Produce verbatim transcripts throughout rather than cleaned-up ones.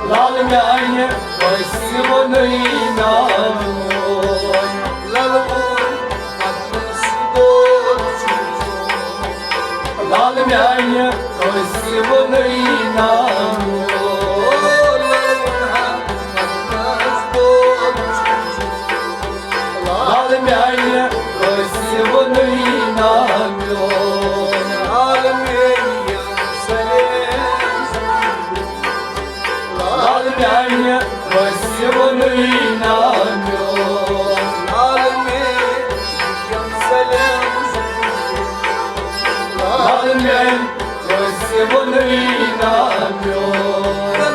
لال میانہِ ٲسۍ وُنُے ناو میون۔ لل محمد نس دور چھُ۔ لال میانہِ ٲسۍ وُنُے ناو میون۔ لل محمد نس دور چھُ۔ لال میانہِ ٲسۍ وُنُے ناو میون۔ لال میانہِ سلیم۔ لال میانہِ ٲسۍ وُنُے ناو میون۔ لال میانہِ سلیم۔ لال میانہِ ٲسۍ وُنُے ناو میون۔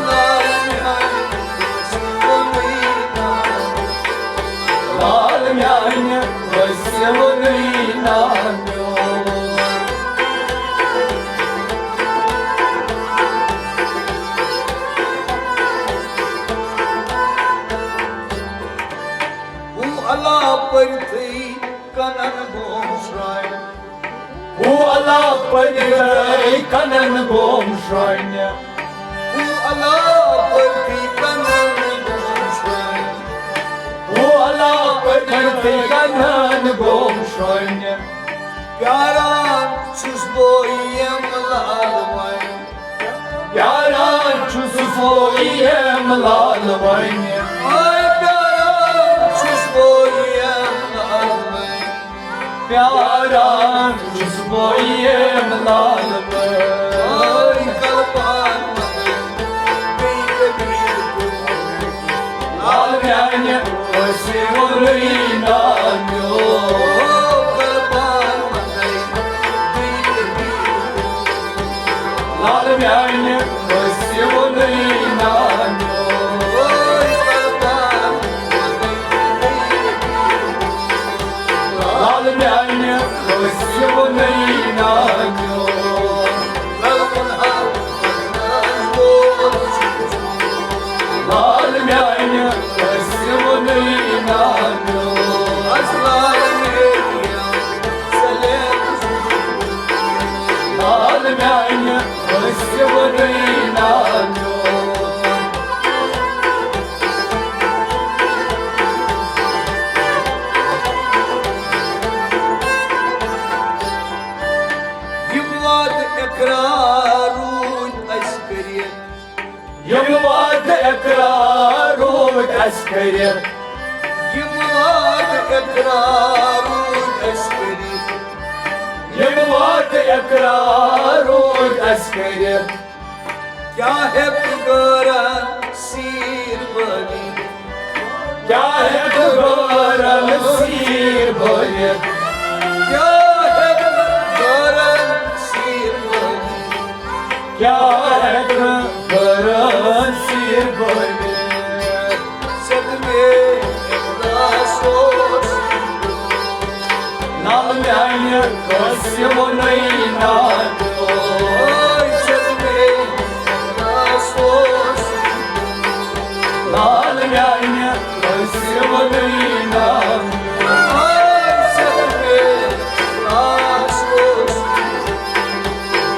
لال میانہِ ٲسۍ وُنُے ناو میون۔ لال میانہِ ٲسۍ وُنُے ناو میون۔ ہو اللہ پٔرتھٕے کنن بوم شراے۔ ہو اللہ پٔرتھٕے کنن بوم شراے۔ ہو اللہ پٔرتھٕے کنن بوم شراے۔ ہو اللہ پٔرتھٕے کنن بوم شراے۔ پیاران چھُس بہٕ یِم لال وَنہِ۔ پیاران چھُس بہٕ یِم لال وَنہِ۔ ہاے پیاران چھُس بہٕ یِم لال وَنہِ۔ پیاران چھُس بہٕ یِم لال وَنہِ۔ ہاے کلپان مگر بیٚیہِ کبیر کُن۔ لال میانہِ ٲسۍ وُنُے ناو میون۔ لال میانہِ ٲسۍ وُنُے ناو میون۔ لال میانہِ ٲسۍ وُنُے ناو میون۔ لال میانہِ ٲسۍ وُنُے ناو میون۔ لال میانہِ ٲسۍ وُنُے ناو میون۔ یِم وعدٕ اقرار روٗدۍ اَسہِ کٔرِتھ۔ یِم وعدٕ اقرار روٗدۍ اَسہِ کٔرِتھ۔ یِم وعدٕ اقرار روٗدۍ اَسہِ کٔرِتھ۔ یِم وعدٕ اقرار روٗدۍ اَسہِ کٔرِتھ۔ کیٛاہ ہٮ۪کہٕ غٲرن سیٖر بٲوِتھ؟ کیٛاہ ہٮ۪کہٕ غٲرن سیٖر بٲوِتھ؟ کیٛاہ ہٮ۪کہٕ غٲرن سیٖر بٲوِتھ؟ کیٛاہ ہٮ۪کہٕ غٲرن سیٖر بٲوِتھ؟ صدمے اخلاص اوس۔ لال میانہِ ٲسۍ وُنُے ناو میون۔ صدمے اخلاص اوس۔ لال میانہِ ٲسۍ وُنُے ناو میون۔ صدمے اخلاص اوس۔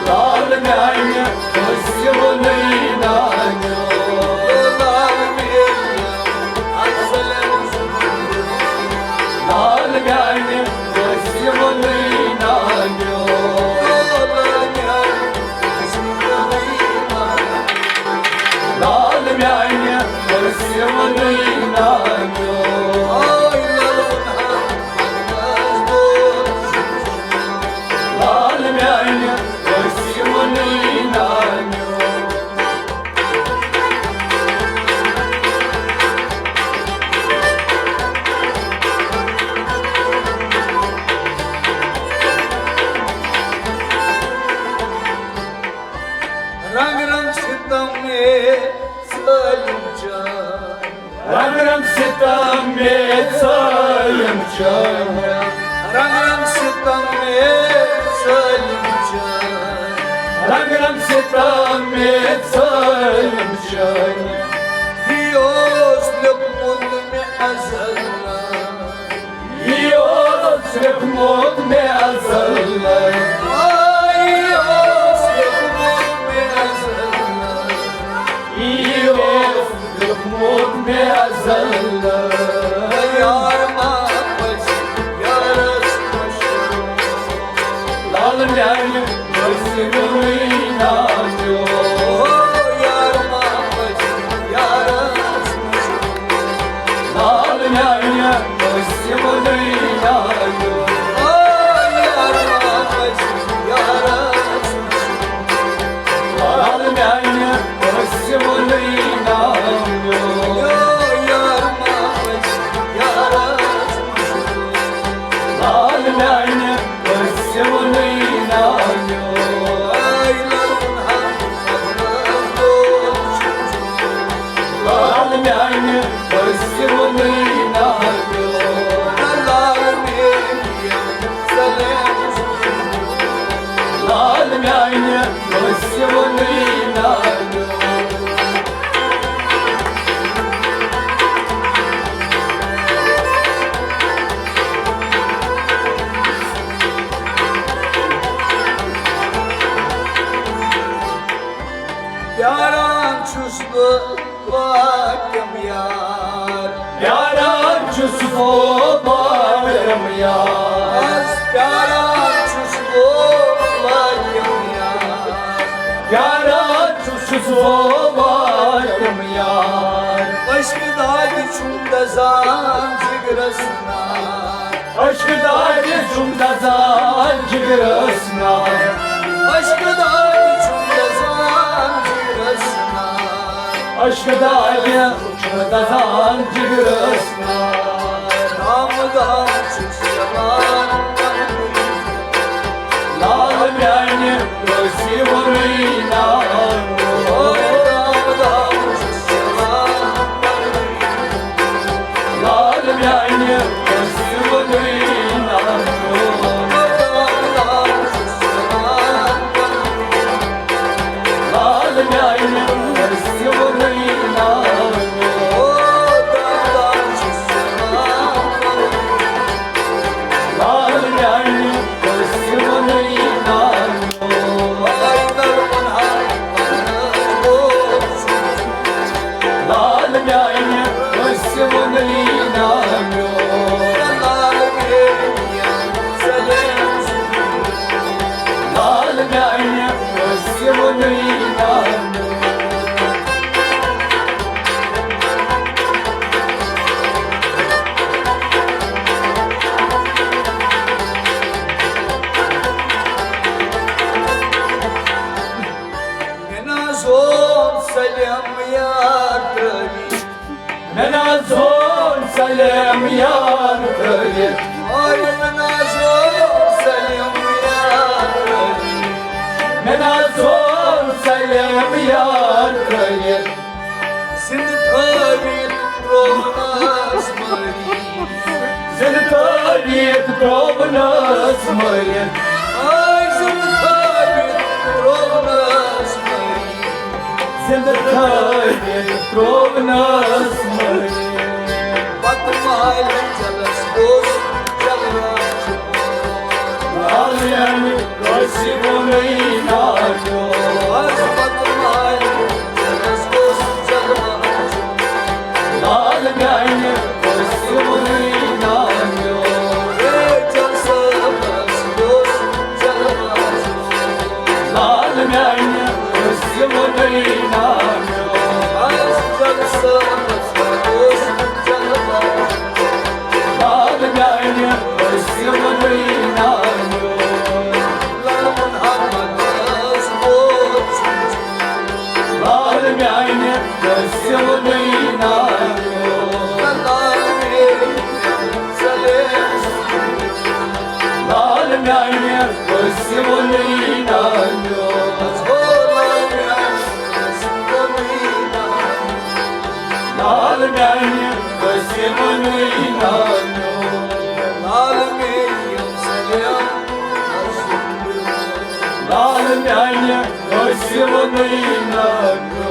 لال میانہِ ٲسۍ وُنُے ناو میون۔ لال میانہِ ٲسۍ وُنُے ناو میون۔ لال میانہِ ٲسۍ وُنُے ناو میون۔ لال میانہِ ٲسۍ وُنُے ناو میون۔ رنگ رنگ ستم مے ظالم جان۔ رنگ رنگ ستم مے ظالم جان۔ رنگ رنگ ستم مے ظالم جان۔ رنگ رنگ ستم مے ظالم جان۔ یہِ اوس لیوٚکھمُت مےٚ ازل۔ یہِ اوس لیوٚکھمُت مےٚ ازل۔ آ، یہِ اوس لیوٚکھمُت مےٚ ازل۔ یہِ اوس ووت مےٚ ازل۔ یار ما پزِ یارس مشورٕ۔ لال میانہِ پٔزِ ووٚنُے نا مےٚ۔ او یار ما پزِ یارس مشورٕ۔ لال میانہِ پٔزِ ووٚنُے نا مےٚ۔ او یار ما پزِ یارس مشورٕ۔ لال میانہِ پٔزِ ووٚنُے نا مےٚ۔ یار ما پزِ یارس مشورٕ۔ لال میانہِ پٔزِ ووٚنُے نا مےٚ۔ لال میانہِ پٔزِ ووٚنُے نا مےٚ۔ لال میانہِ پٔزِ ووٚنُے نا مےٚ۔ پیاران چھُس بہٕ پاکم یار۔ پیاران چھُس بہٕ پاکم یار۔ بس پیاران چھُس بہٕ پاکم یار۔ پیاران چھُس بہٕ پاکم یار۔ عشقہٕ داغ چھُم دزان جگرس نار۔ عشقہٕ داغ چھُم دزان جگرس نار۔ عشقہٕ داغ چھُم دزان جگرس نار۔ عشقہٕ داغ چھُم دزان جگرس نار۔ دام دام چھُس چلان۔ لال میانہِ پٔزِ ووٚنُے نا مےٚ۔ لال میانہِ پٔزِ ووٚنُے نا مےٚ۔ لال میانہِ پٔزِ ووٚنُے نا مےٚ۔ لال میانہِ پٔزِ ووٚنُے نا مےٚ۔ لال میانہِ پٔزِ ووٚنُے نا مےٚ۔ لال میانہِ پٔزِ ووٚنُے نا مےٚ۔ مےٚ نہ حظ اوس سلیم یار ترٲوِتھ۔ مےٚ نہ حظ اوس سلیم یار ترٲوِتھ۔ اوے مےٚ نہ حظ اوس سلیم یار ترٲوِتھ۔ مےٚ نہ حظ اوس سلیم یار ترٲوِتھ۔ زِندٕ تھٲوِتھ ترٛوونَس مٔرِتھ۔ زِندٕ تھٲوِتھ ترٛوونَس مٔرِتھ۔ آے زِندٕ تھٲوِتھ ترٛوونَس مٔرِتھ۔ زِندٕ تھٲوِتھ ترٛوونَس مٔرِتھ۔ پتہٕ مالہِ جلس گوٚژھ جلراج۔ لال میانہِ پٔزِ ووٚنُے نا مےٚ۔ آز پتہٕ مالہِ جلس گوٚژھ جلراج۔ لال میانہِ پٔزِ ووٚنُے نا مےٚ۔ اے جلسس گوٚژھ جلراج۔ لال میانہِ پٔزِ ووٚنُے نا مےٚ۔ آز جلسس گوٚژھ جلراج۔ لال میانہِ پٔزِ ووٚنُے نا مےٚ۔ لال محمدس ووت۔ لال میانہِ پٔزِ ووٚنُے نا مےٚ۔ لال میانہِ سلیم۔ لال میانہِ پٔزِ ووٚنُے نا مےٚ۔ لال میانہِ پٔزِ ووٚنُے نا مےٚ۔ لال میانہِ پٔزِ ووٚنُے نا مےٚ۔ لال میانہِ سلیم۔ لال میانہِ پٔزِ ووٚنُے نا مےٚ۔